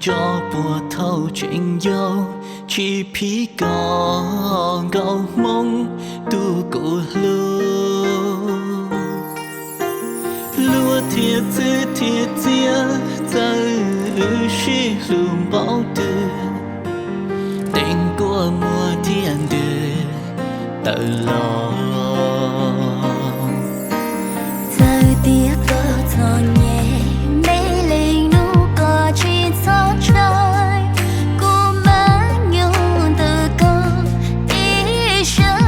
Tso puag thaum tseem yau, tsis phim koj nkauj Hmoob tus kuv hlub. Luag thiaj txwv thiaj txiav, txawj wb sib hlub npaum twg, teev kua muag thiaj ntws tawm los. Txawm tias koj txom nyem, me leej nus koj tsis txhob ntshai, kuv mam nyob ntawm koj ib sab.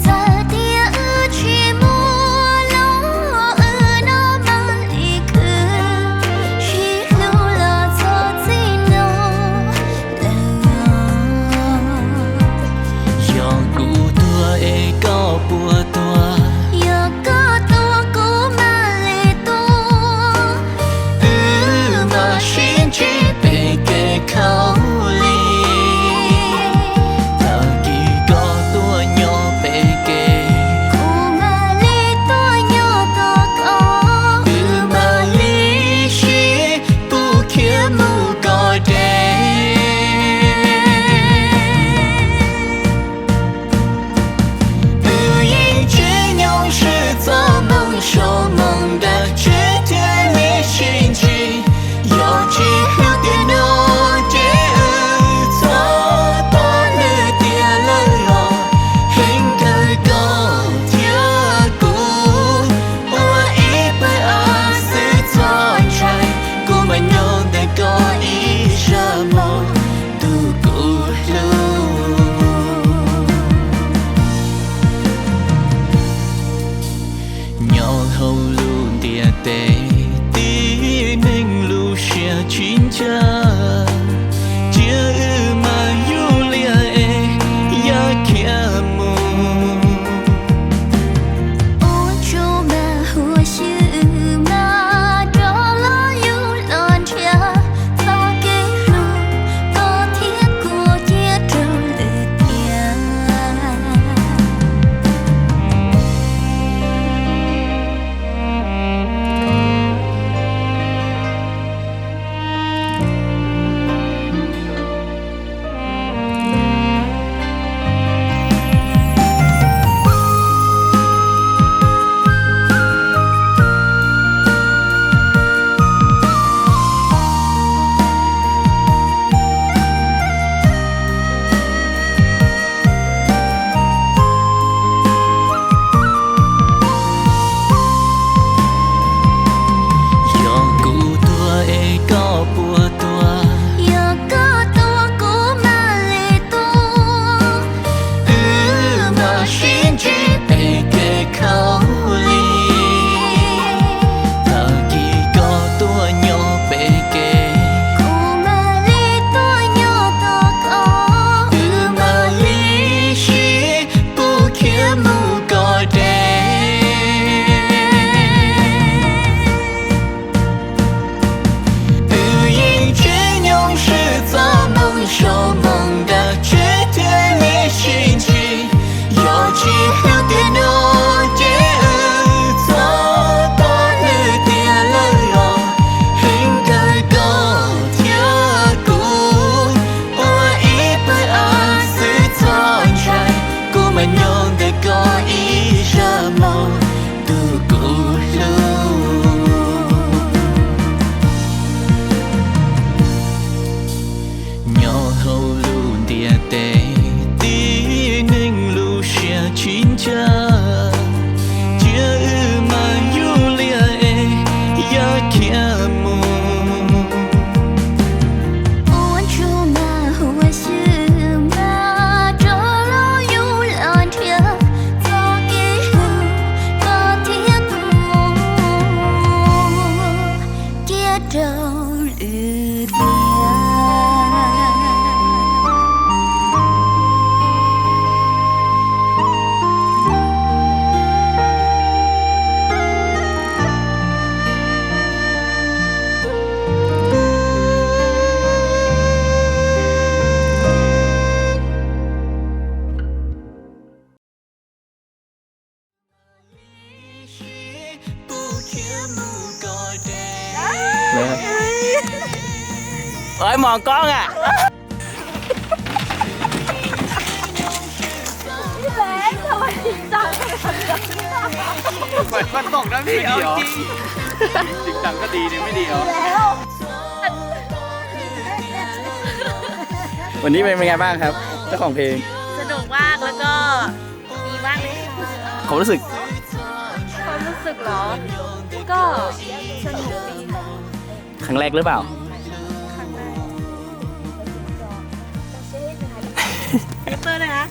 Txawm tias wb tsis muaj los, wb no mam li khwv, sib hlub los txog txij no lawm. Yog kuv tuag es koj puas tuag? Yog koj tuag kuv mam li tuag. Wb mam sib ntsib pem kev khaub lig, tag kis koj tuaj nyob pem kev, kuv mam li tuaj nyob tos koj. Wb mam li sib pub khiav mus koj deb. Wb yeej tsis nyob swb txoj moo saum moo nram tsev thiab me sib ntsib. Yog tsis hlub tiag no ces wb txhob tos lwm tiam lawm los, heev kawg koj thiab kuv ua ib pawg av xwb txhob ntshai, kuv mam nyob ntawm koj ib sab mog tus kuv hlub. Nyob hauv lub ntiaj teb, tib neeg lub siab tsis ncaj, cia wb mas yus liaj es ya khiav mus. Ua tsaug mas huam xwm mas rov los yus los nrhiav txoj kev hlub, koj thiab kuv cia raug lwm tiam. Yog kuv tuag es koj puas tuag? Yog koj tuag kuv mam li tuag. Wb mam sib ntsib pem kev khaub lig, tag kis koj tuaj nyob pem kev, kuv mam li tuaj nyob tos koj. Wb mam li sib pub khiav mus koj deb. Wb yeej tsis nyob swb txoj moo saum moo nram tsev thiab me sib ntsib. Yog tsis hlub tiag no ces wb txhob tos lwm tiam lawm los, heev kawg koj thiab kuv ua ib pawg av xwb txhob ntshai, kuv mam nyob ntawm koj ib sab mog tus kuv hlub. Nyob hauv lub ntiaj teb, tib neeg lub siab tsis ncaj, cia wb mas yus liaj es ya khiav mus. Ua tsaug mas huam xwm mas rov los yus los nrhiav txoj kev hlub, เอ้ย มองกล้องอ่ะ ปล่อยควันตกนะพี่ เอาจริง จริงจังก็ดีดีไม่ดีเหรอ วันนี้เป็นไงบ้างครับ เจ้าของเพลง สนุกมากแล้วก็ดีมากเลยค่ะ ความรู้สึก ความรู้สึกเหรอ ก็สนุกดีค่ะ ครั้งแรกหรือเปล่า ครั้งแรก เตอร์นะคะ